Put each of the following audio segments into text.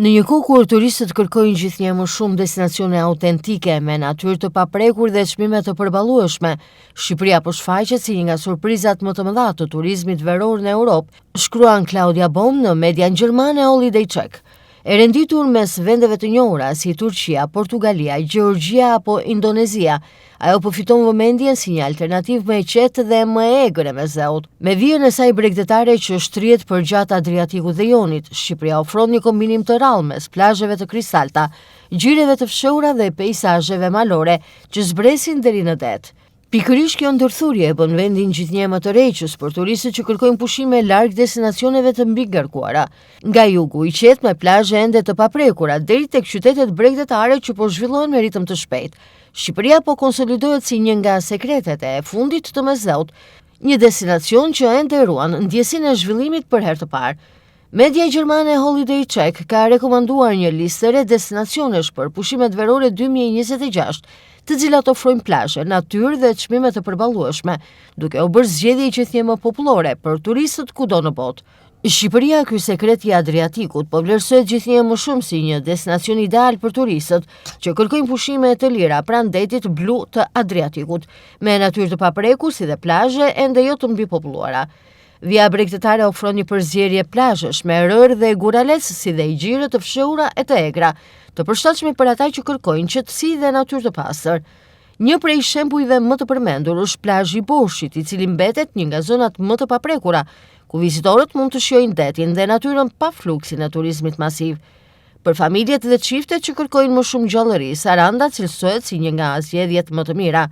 Në një kohë kur turistët kërkojnë gjithnjë më shumë destinacione autentike me natyrë të paprekur dhe çmime të përballueshme, Shqipëria po shfaqet si një nga surprizat më të mëdha të turizmit veror në Europë, shkruan Claudia Bohm në median gjermane Holiday Check. E renditur mes vendeve të njohura si Turqia, Portugalia, Gjeorgjia apo Indonezia, ajo po fiton vëmendjen si një alternativë më e qetë dhe më e egër e Mesdheut. Me vijën e saj bregdetare që shtrihet përgjatë Adriatikut dhe Jonit, Shqipëria ofron një kombinim të rrallë mes plazheve të kristalta, gjireve të fshehura dhe peisazheve malore që zbresin deri në det. Pikërisht kjo ndërthurje e bën vendin gjithnjë më tërheqës për turistët që kërkojnë pushime larg destinacioneve të mbingarkuara. Nga jugu i qetë me plazhe ende të paprekura deri tek qytetet bregdetare që po zhvillohen me ritëm të shpejtë. Shqipëria po konsolidohet si një nga sekretet e fundit të Mesdheut, një destinacion që ende ruan ndjesinë e zhvillimit për herë të parë. Media gjermane Holiday Check ka rekomanduar një listë të re destinacionesh për pushimet verore 2026, të cilat ofrojnë plazhe, natyrë dhe çmime të përballueshme, duke u bërë zgjedhje gjithnjë më popullore për turistët kudo në botë. Shqipëria, ky sekret i Adriatikut, po vlerësohet gjithnjë më shumë si një destinacion ideal për turistët që kërkojnë pushime të lira pranë detit blu të Adriatikut, me natyrë të paprekur si dhe plazhe ende jo të mbipopulluara. Vija bregdetare ofron një përzierje plazhesh me rërë dhe guralec si dhe gjire të fshehura e të egra, të përshtatshme për ata që kërkojnë qetësi dhe natyrë të pastër. Një prej shembujve më të përmendur është plazhi i Borshit, i cili mbetet një nga zonat më të paprekura, ku vizitorët mund të shijojnë detin dhe natyrën pa fluksin e turizmit masiv. Për familjet dhe çiftet që kërkojnë më shumë gjallëri, Saranda cilësohet si një nga zgjedhjet më të mira.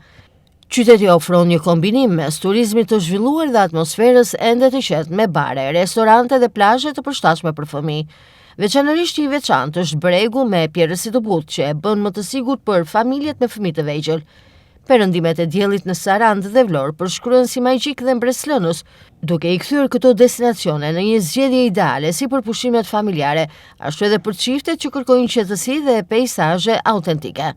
Qyteti ofron një kombinim mes turizmit të zhvilluar dhe atmosferës ende të qetë me bare, restorante dhe plazhe të përshtatshme për fëmijë. Veçanërisht i veçantë është bregu me pjerrësi të butë që e bën më të sigurt për familjet me fëmijë të vegjël. Perëndimet e diellit në Sarandë dhe Vlorë përshkruhen si magjik dhe mbresëlënës, duke i kthyer këto destinacione në një zgjedhje ideale si për pushimet familjare, ashtu edhe për çiftet që kërkojnë qetësi dhe peisazhe autentike.